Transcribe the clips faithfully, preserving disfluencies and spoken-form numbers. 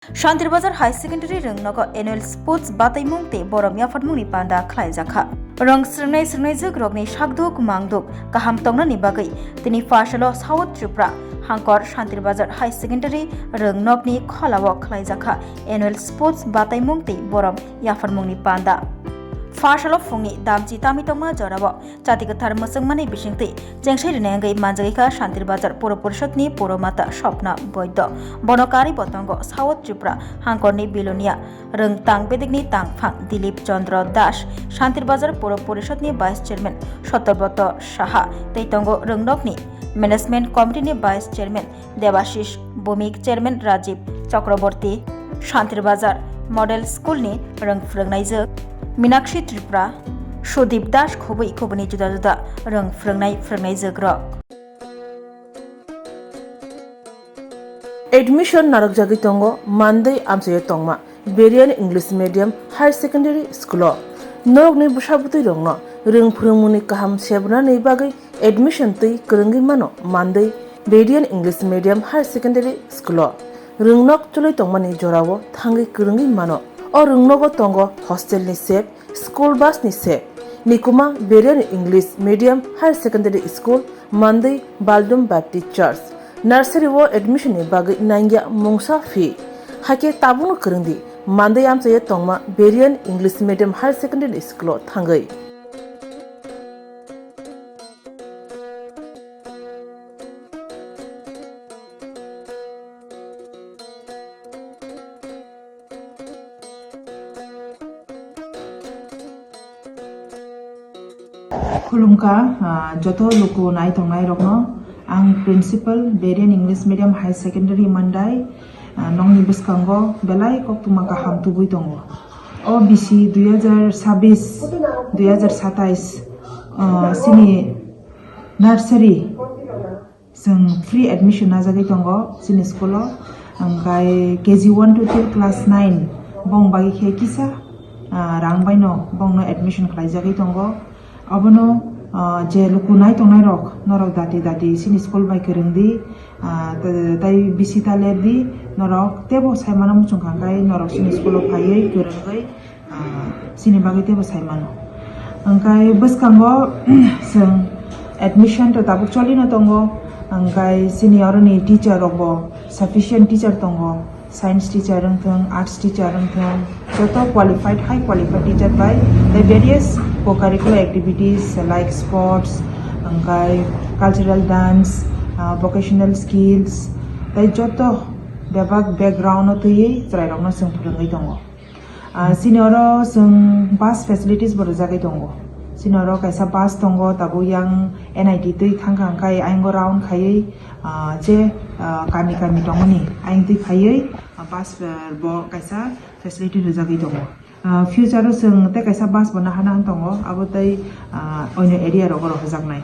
Shantirbazar High Secondary rwngnogo annual sports bataimung tei borom yapharmungni panda khlaijakha. Rwng swrwngnai swrwngnaijwkrokni sakduk mangduk kaham tongnani bagwi tini pharsalo South Tripura hangkor Shantirbazar High Secondary rwngnokni kholao khlaijakha annual sports bataimung tei borom yapharmungni panda. Pharsalo phungni damchi tami tongma jorao Chati kwthar mwchwngmani bisingtwi chengsai rwna wngwi manjagwi kha Shantirbazar Puro Porishadni Puro Mata Swapna Boido. Bono karwi bo tongo South Tripura hangkorni Bilonia rwng tang bedekni tangphang Dilip Chandra Das, Shantirbazar Puro Porishadni Vice Chairman Sotobroto Saha, tei tongo rwngnokni Management Committee ni Vice Chairman Debashish Bhumik, Chairman Rajiv Chakraborty, Shantirbazar Model School ni rwng phwrwngnaijwk Minakshi Tripura, Sudip Das khobwi kubuni juda juda rwng phwrwngnai phwrwngnaijwk rok. Admission narwkjagwi tongo Mandwi amchaio tongma Berian English Medium Higher Secondary School o. Norokni bwsa bwtwi rokno rwng phwrwngmungni kaham sebranani bagwi admission twi kwrwngwi mano Mandwi Berian English Medium Higher Secondary School o. Rwngnok chwlwi tongmani jorao thangwi kwrwngwi mano. O rwngnogo tongo hostel ni sep, school bus ni sep. Nikuma Berian English Medium Higher Secondary School, Mandwi Baldum Baptist Church. Nursery o admission ni bagwi nangya mungsa fee. Hakhe tabukno kwrwngdi Mandwi amchaio tongma Berian English Medium Higher Secondary School o thangwi. Khulumkha, ah, joto luku nai tongnai rokno. Ang Principal, Berian English Medium High Secondary Mandai, ah, nokni bwskango belai koktwma kaham tubui tongo. O bisi dui hazar sabis, dui hazar satais, ah, chini nursery chwng free admission najagwi tongo chini school o, hwnkhe K G one to till class nine bong bagwi khe kisa, ah, rang baino bongno admission khlaijagwi tongo. Obono, ah, je luku nai tongnai rok, norok dati dati chini school bai kwrwng di, ah, te-, tei bisi ta ler di, norok tebo sai mano muchung kha khe norok chini school o phaiwi kwrwngwi, ah, chini bagwi teibo sai mano. Hwnkhe bwskango chwng admission to tabuk cholino tongo, hwnkhe chini oroni teacher rokbo sufficient teacher tongo, science teacher wngthung, arts teacher wngthung, joto qualified, high qualified teacher bai tei various co-curricular activities like sports, hwnkhe cultural dance, ah, vocational skills, tei joto bebak background o twiwi chwrairokno chwng phwrwngwi tongo. Ah, chini oro chwng bus facilities bo rwjagwi tongo. Chini oro kaisa bus tongo, tabuk yang N I T twi thangkha hwnkhe ayang o round khaiwi, ah, je, ah, kami kami tongmani ayang twi phaiwi, ah, bus, ah, bo kaisa facility rwjagwi tongo. Ah, future o chwng tei kaisa bus bo naha naha tongo, abo tei, ah, onyo area rogo rohorjaknai.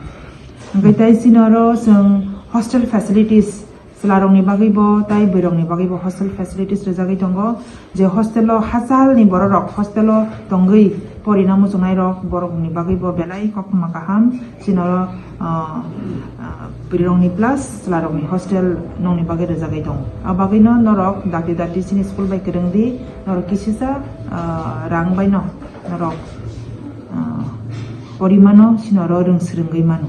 Hwnkhe tei chini oro chwng hostel facilities, chwlarokni bagwibo tei bwrwirokni bagwibo hostel facilities rwjagwi tongo, je hostel o hachalni bororok hostel o tongwi porina muchungnairok borokni bagwibo belai koktwma kaham. Chini oro, ah, ah, bwrwirokni plus chwlarokni hostel nokni bagwi rwjagwi tongo. A bagwino norok dakti dakti chini school bai kwrwng di, norok kisisa, ah, rang baino norok, ah, porimano, chini oro rwng swrwngwi mano.